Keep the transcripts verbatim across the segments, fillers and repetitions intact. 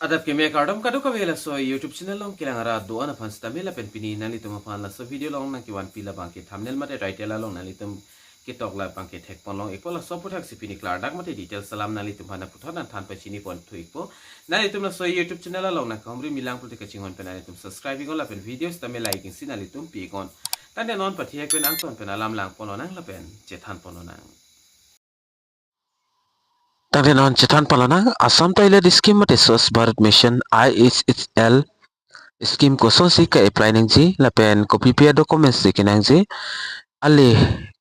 Adap keme kardom kadokave laso YouTube channel along kelang arat do-an aphan sitame lapen pini nanglitum aphan laso video along nangkevanpi labangke thumbnail mate title along nanglitum ketok labangke thekpon long-ikpo, laso aphuthaksi pini klardak mate details alam nanglitum aphan puthot nangthan pachini pon thu-ikpo. Nanglitum laso YouTube channel along nangkahumri milang pulote kachinghon pen nanglitum subscribe iknon lapen video sitame like isi nanglitum pi iknon. Tangte non pathek pen angton pen alam langpon lonang lapen chethan pon lonang. Tangte non chethan pon lonang, Assam Toilet Scheme mate Swachh Bharat Mission, I S H L scheme kosonsi ke-apply nangji lapen kopi pi a-documents si kenangji, ale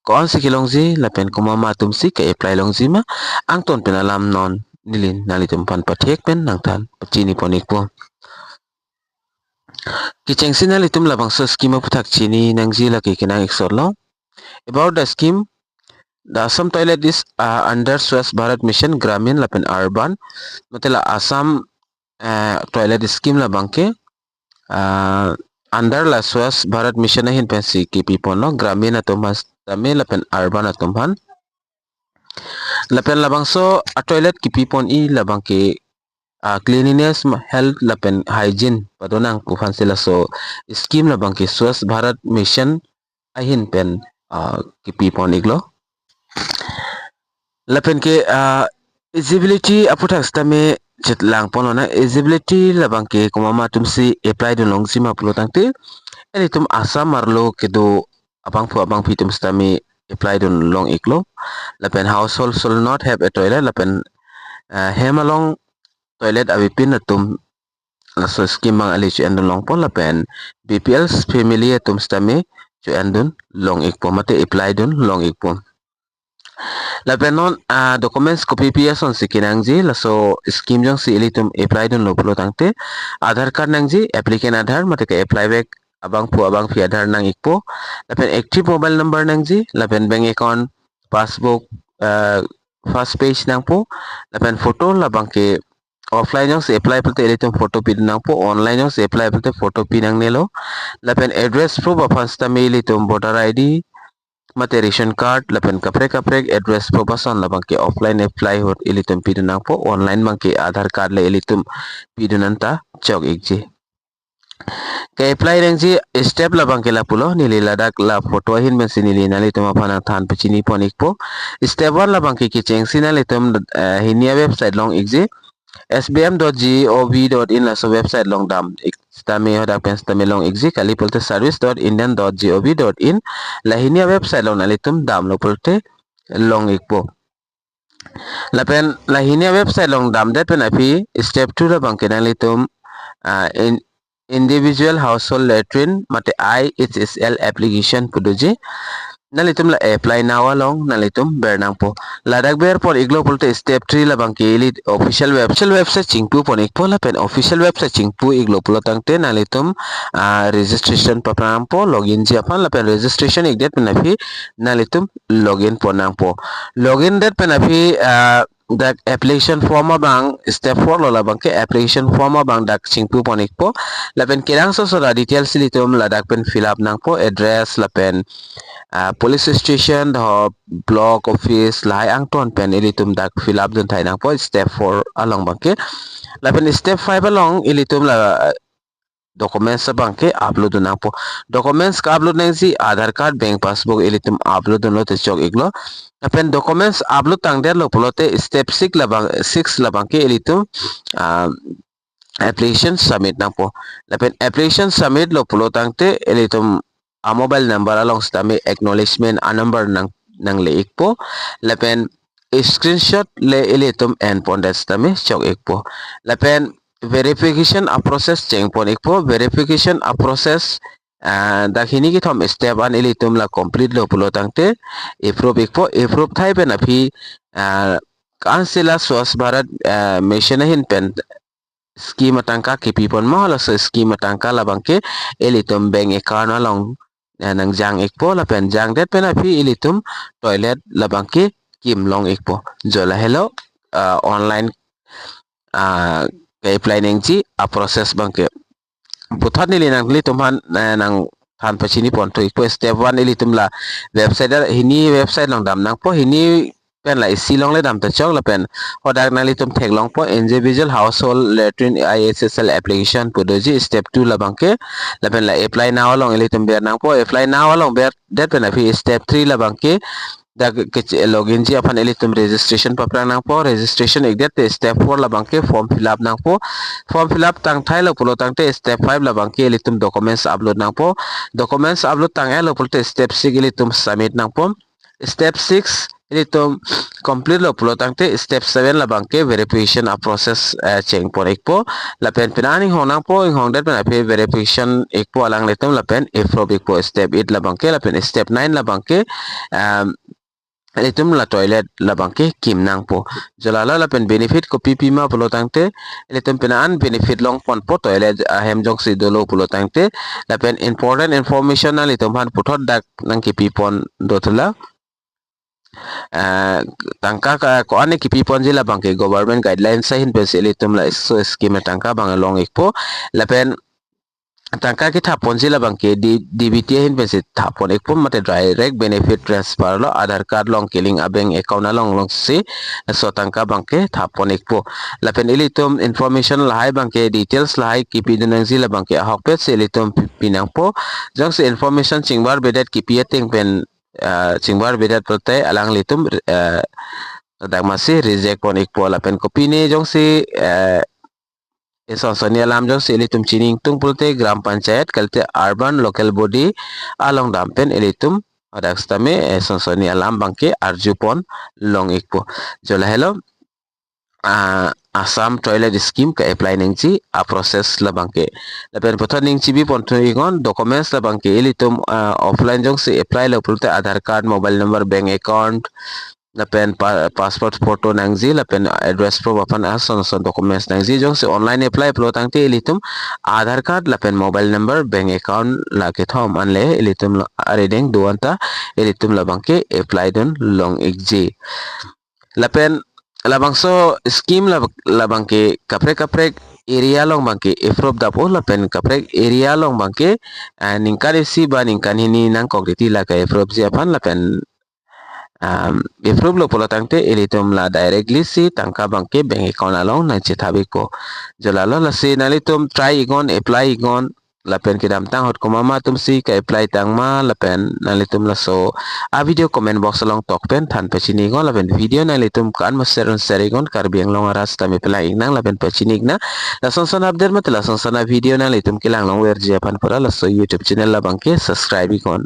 ko-ansi kelongji lapen komat atumsi ke-apply longji ma, angton pen alam non neli nanglitum aphan pathek pen nangthan pachini pon-ikpo. Kechengsi nanglitum labangso scheme aphuthak chini nangji, lake kenang-ik sotlo. About the scheme, the Assam Toilet is, uh, under Swachh Bharat Mission Gramin lapen Urban, mate la Assam, uh, Toilet Scheme labangke, uh, under la Swachh Bharat Mission ahin pensi kepi ponlo, Gramin atum aphan sitame lapen Urban atum aphan. Lapen labangso a-toilet kepi pon-i labangke, ah, cleanliness, ma-, health lapen hygiene padonang pu aphansi laso scheme labangke Swachh Bharat Mission ahin pen, ah, kepi pon-iklo. Lapen ke, ah, eligibility aphuthak sitame chetlang pon lonang, eligibility labangke komat atumsi apply dun longji ma pulo tangte, ilitum Assam arlo kedo abangphu abangphi atum sitame apply dun long-iklo. Lapen household shall not have a toilet, lapen, ah, hem along toilet avepin atum laso scheme abang ale cho-en dun longpo, lapen B P L family atum sitame cho-en dun long-ikpo mate apply dun long-ikpo. Lapen non, ah, documents kopi pi asonsi kenangji, laso scheme jongsi ilitum apply dunlo pulo tangte, Aadhaar card nangji, applicant Aadhaar mate ke-apply bek abangphu abangphi Aadhaar nang-ikpo, lapen active mobile number nangji, lapen bank account, passbook, ah, first page nangpo, lapen photo labangke offline jongsi apply pulote ilitum photo pidun nangpo, online jongsi apply pulote photo pi nangnelo. Lapen address proof aphan sitame ilitum voter I D mate ration card lapen kaprek kaprek address proof ason labangke offline apply ahut ilitum pidun nangpo, online abangke Aadhaar card le ilitum pidun anta chok-ikji. Ke-apply nangji step labangke lapulo, neli ladak la photo ahin pensi neli nanglitum aphan nangthan pachini pon-ikpo. Step one labangke kechengsi nanglitum, eh, hini a-website long-ikji, S B M dot G O V dot in laso website along dam-ik sitame hadak pen sitame long-ikji, kali pulote service dot indian dot G O V dot in, la hini a-website along nanglitum damlo pulote long-ikpo. Lapen la hini a-website along damdet pen aphi step two labangke nanglitum, ah, in, individual household latrine mate I H S L application pu doji. Nanglitum la apply now along nanglitum ber nangpo. Ladak ber pon-iklo pulote step three labangke ili official web-, official website chingpu pon-ikpo, lapen official website chingpu-iklo pulo tangte nanglitum, ah, registration paphrang nangpo, login ji aphan, lapen registration ikdet pen aphi nanglitum login pon nangpo. Login det pen aphi, ah, dak application form abang step four lo, labangke application form abang dak chingpu pon-ikpo. Lapen kerang soso a-details ilitum ladak pen fill up nangpo, address lapen, ah, police station, do block office, lahai angton pen ilitum dak fill up dun thai nangpo step four along abangke. Lapen step five along ilitum la documents abangke upload dun nangpo. Documents ke-upload nangji Aadhaar card, bank passbook ilitum upload dunlote chok-iklo. Lapen documents upload tangdetlo pulote step six labang, six labangke ilitum, ah, application submit nangpo. Lapen application submit lo pulo tangte ilitum a-mobile number along sitame acknowledgement a-number nang, nangle-ikpo. Lapen screenshot le ilitum en pondet sitame chok-ikpo. Lapen verification a-process cheng pon-ikpo. Verification a-process, ah, dak hini kethom step an ilitum la complete lo pulo tangte approve-ikpo. Approve thai pen aphi, ah, ko-ansi la Swachh Bharat, ah, Mission ahin pen scheme atangka kepi pon ma, laso scheme atangka labangke ilitum bank account along, eh, nangjang-ikpo, lapen jangdet pen aphi ilitum toilet labangke kim long-ikpo. Jo lahelo, ah, online, ah, ke-apply nangji a-process abangke. Puthot neli nanglitum aphan, eh, nangthan pachini pon thu-ikpo. Step one ilitum la website, hini website along dam nangpo, hini pen la isi longle dam ta chok lapen hadak nanglitum theklongpo individual household latrine I H S L application pu doji step two labangke. Lapen la apply now along ilitum ber nangpo, apply now along berdet pen aphi step three labangke dak ke login ji aphan ilitum registration paprang nangpo, registration ikdet te step four labangke form fill up nangpo, form fill up tangthailo pulo tangte step five labangke ilitum documents upload nangpo, documents upload tang-etlo pulote step six ilitum submit nangpo, step six ilitum complete lo pulo tangte step seven labangke verification a process eh, chengpon ikpo. Lapen pina an inghong nangpo, inghongdet pen aphi verification ikpo alanglitum lapen approve ikpo step eight labangke, lapen step nine labangke um, ilitum la toilet labangke kim nangpo. Jo lalo lapen benefit kopi pima pulo tangte ilitum pina an benefit longponpo toilet ahem jongsi dolo pulo tangte. Lapen important information nanglitum aphan puthot dak nangkipipon dothulo. Ah, tangka ka ko-an kipiponji labangke government guidelines ahin pensi ilitum laso scheme tangka abang long ikpo. Lapen tangka kithapponji labangke D- D B T ahin pensi thappon ikpo, mate direct benefit transfer lo, Aadhaar card along kelink a bank account along longsi laso tangka abangke thappon ikpo. Lapen ilitum information lahai abangke details lahai kipidun nangji labangke ahokpet si ilitum pi- pinangpo. Jongsi information chingbarbedet kipi ateng pen ah, chingbarbedet pulote alanglitum ah, dak masi reject pon ikpo. Lapen kopine jongsi ah, eson sonni alam jongsi ilitum chini ingtung pulote Gram Panchayat kalite Urban Local Body along dam pen ilitum hadak sitame eson sonni alam abangke arjupon long ikpo. Jo lahelo ah, Assam Toilet Scheme ka-apply nangji a process labangke. Lapen puthot ning chibiponthu iknon, documents labangke ilitum ah, offline jongsi apply lo pulote Aadhaar card, mobile number, bank account, lapen pa- passport photo nangji, lapen address proof aphan ason son documents nangji. Jongsi online apply pulo tangte ilitum Aadhaar card lapen mobile number, bank account la kethom anle ilitum la- arideng do-an ta ilitum labangke apply dun long ikji. Lapen labangso scheme lab- labangke kaprek kaprek area along abangke approve dap-o, lapen kaprek area along abangke ah, ningkan isi ba ningkan hini nangkok titi la ka-approve ji aphan. Lapen um, approve lo pulo tangte ilitum la directly si tangka abangke bank account along nangchethap ikpo. Jo lalo lasi nanglitum try iknon, apply iknon, lapen kedamtang ahut komat ma atumsi ka-apply tangma, lapen nanglitum laso a video comment box along tok pen than pachini iknon, lapen video nanglitum kan ma share un share iknon, Karbi Anglong arat sitame pelang iknang lapen pachini iknang. Lason son update mate lason son a video nanglitum kelang longverji aphan pura laso YouTube channel labangke subscribe iknon.